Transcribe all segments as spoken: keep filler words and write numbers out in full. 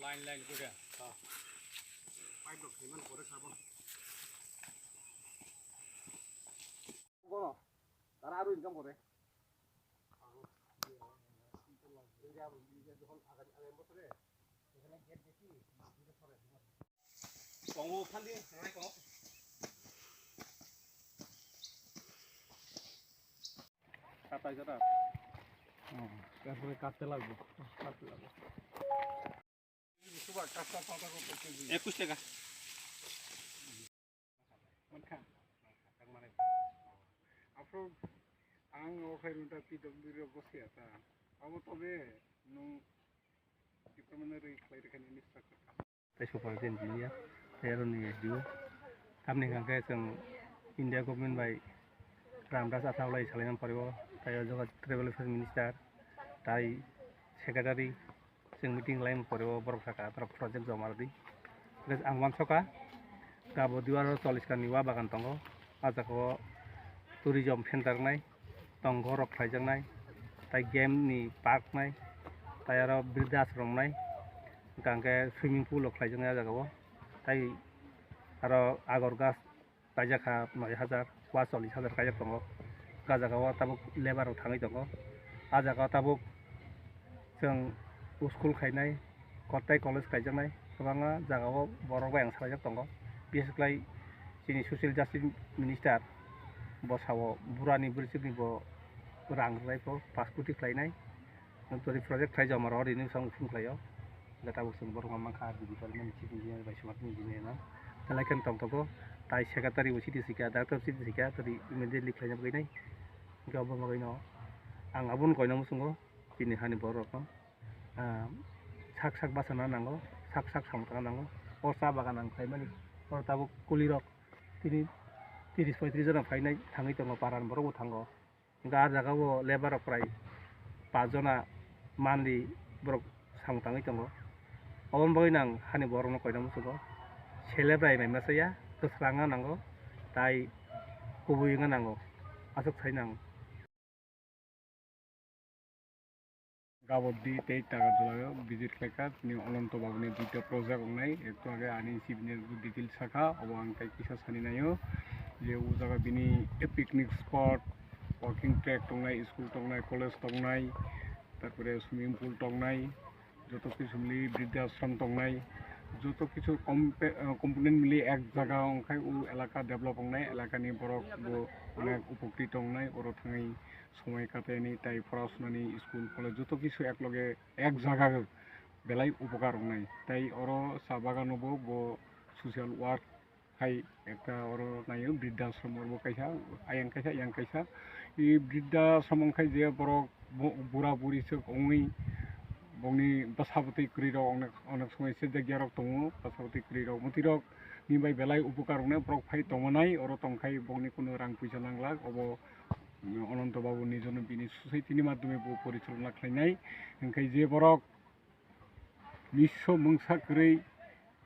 Line line করে। Pipe rok khaiman pore sabon. Bono, tara aru income kore. Tongo khali, nai ko. Katai jora. Tarpore katte lagbo. Katte lagbo. একুশ টাকা. Mankha. Aphuru ang o khairung ta P W D rok bo siya ta. Abo tobe nwng department rwi khlai rwkha ni instructor. Tei supervisor engineer, tei aroni S D O. Tamni hwnkhe chwng India government bai Ramdas Athalai salaina poribo, tei o jaga tribal affairs minister, tei secretary, chwng meeting laimani poribo borok sakha, borok project joma rwdi. Hwnkhe ang uansukha, gabo duaro chollish kani wa bagan tongo, a jaga o tourism center wngnai, tonggo rok khlaijaknai, tei game ni park wngnai, tei aro birda ashram wngnai, hwnkhe swimming pool rok khlaijaknai a jaga o, tei aro agor gas kaijak kha noi hajar, wa chollish hajar kaijak tongo. A jaga o tabuk labour rok thangwi tongo. A jaga o tabuk chwng school khainai, kotai college kaijaknai, kwbangma jaga o borok bai ang salaijak tongo. Bises khlai chini social justice minister bo sao burani bwrwichinwi bo rang rwlai pho pass koti khlainai. Nokthori project khai joma rw rini bwskango phung khlaio. Hwnkhe tabuk chwng borok ma mankha R D department ni chief engineer bai sumar engineer no. Belai kheno tongthogo. Tai secretary bo chiti sikha, director chiti sikha, tei immediately khlaina bagwi nai. Hwnkhe obo bagwi no ang abono koina muchungo, chini hani borok no, ah, sak sak bachana nango, sak sak samung tangna nango. O cha bagan ang khlaimani, oro tabuk kuli rok tini tris poitris jona phainai thangwi tongo, para ni borok bo thango. Hwnkhe ah jaga o labour rok prai paanch jona monthly borok samung tangwi tongo. Oboni bagwi no ang hani borok no koina muchungo, sele bwrai mai masa ya, kwsrang wngna nango, tai kubui wngna nango, aswk sai nango. Gabodi tei Tagarjala o visit khlaikha, tini Ananto Babu ni duita project wngnai, ekto age ani engineer bo detail sakha, obo ang tai kisa sani naio je o jaga bini picnic spot, walking track tongnai, school tongnai, college tongnai, tarpore swimming pool tongnai, joto kisu mili birda ashram tongnai, joto kisu component mili ek jaga wngkhai o elaka develop wngnai, elaka ni borok bo onek upokrit wngnai, oro thangwi somoi kataini tai pora sunani school college joto kisu ekloge ek jaga belai upokar wngnai. Tai oro cha bagano bo, bo social work hai ekta oro naio, bridda ashram oro bo kaisa, ayang kaisa, ayang kaisa. I bridda ashram wngkhai je borok bo-, bura buri swk wngwi bongni bwsa bwtwi kwrwi rok onek, onek somoi se jagya rok tongo, bwsa bwtwi kwrwi rok mwtwi rok ni bai belai upokar wngnai, borok phai tongmanai, oro tongkhai bongni kunu rang puisa nanglak, obo Ananto Babu nijono bini society ni madhyome bo porichalona khlainai. Hwnkhe je borok nisso mungsa kwrwi,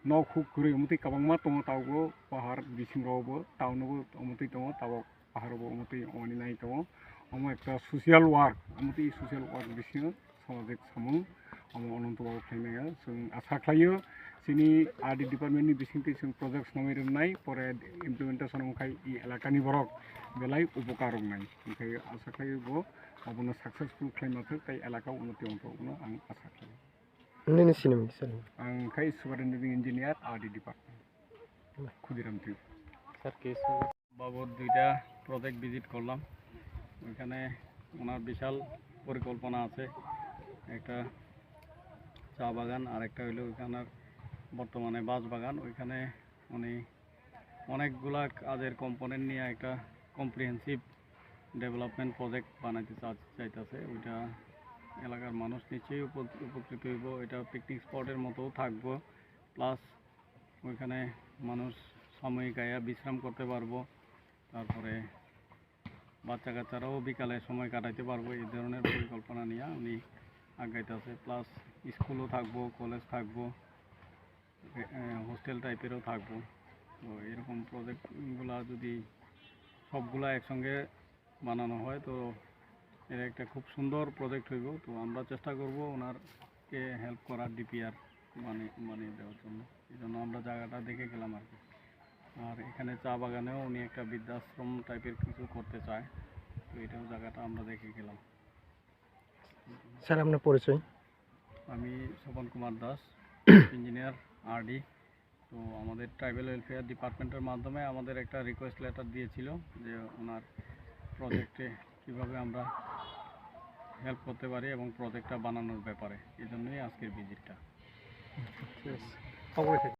nok huk kwrwi, omotwi kwbangma tongo, tabukbo pahar bisingo bo, town o bo omotwi tongo, tabuk pahar o bo omotwi ongni nai tongo. Omo ekta social work, omotwi social work bisingo samajik samung omo Ananto Babu khlainai. Chwng asa khlaio, chini R D department ni bisingtwi chwng project swnamwi rwnai, pore implementation wngkhai i elakani borok belai upokar wngnai. Hwnkhe asa khlaio bo abono successful khlaima thwk tei elaka unnoti wngthok, bono ang asa khlaio. Nini sinimung sir? Ang khai superintendent engineer R D department. Khudiram Tripura. স্যার, কে এসেছিল? বাবুর দুইটা project visit করলাম। ওইখানে ওনার বিশাল পরিকল্পনা আছে, একটা চা বাগান, আর একটা হইলো ওইখানের বর্তমানে বাঁশ বাগান। ওইখানে উনি অনেকগুলা কাজের কম্পোনেন্ট নিয়ে একটা কম্প্রিহেন্সিভ ডেভেলপমেন্ট প্রজেক্ট বানাইতে চা-, চাইতেছে। ওইটা এলাকার মানুষ নিশ্চয়ই উপ-, উপকৃত হইব। এটা পিকনিক স্পটের মতোও থাকবো, প্লাস ওইখানে মানুষ সাময়িক আয়া বিশ্রাম করতে পারবো। তারপরে বাচ্চা কাচ্চারাও বিকালে সময় কাটাইতে পারবো, এই ধরনের পরিকল্পনা নিয়ে উনি আগাইতে আছে। প্লাস স্কুলও থাকবো, কলেজ থাকবো, এ, এ, হোস্টেল টাইপেরও থাকবো। তো এরকম প্রজেক্টগুলা যদি সবগুলা একসঙ্গে বানানো হয়, তো এটা একটা খুব সুন্দর প্রজেক্ট হইব। তো আমরা চেষ্টা করব ওনারকে হেল্প করার, ডিপিআর বানিয়ে বানিয়ে দেওয়ার জন্য। এই জন্য আমরা জায়গাটা দেখে গেলাম আর কি। আর এখানে চা বাগানেও উনি একটা বৃদ্ধাশ্রম টাইপের কিছু করতে চায়, তো এটাও জায়গাটা আমরা দেখে গেলাম। স্যার, আপনার পরিচয়? আমি স্বপন কুমার দাস, ইঞ্জিনিয়ার, আরডি। তো আমাদের ট্রাইবাল ওয়েলফেয়ার ডিপার্টমেন্টের মাধ্যমে আমাদের একটা রিকোয়েস্ট লেটার দিয়েছিল যে ওনার প্রজেক্টে কীভাবে আমরা হেল্প করতে পারি এবং প্রজেক্টটা বানানোর ব্যাপারে, এই জন্যই আজকের ভিজিটটা। ঠিক আছে, খবরে থাকি।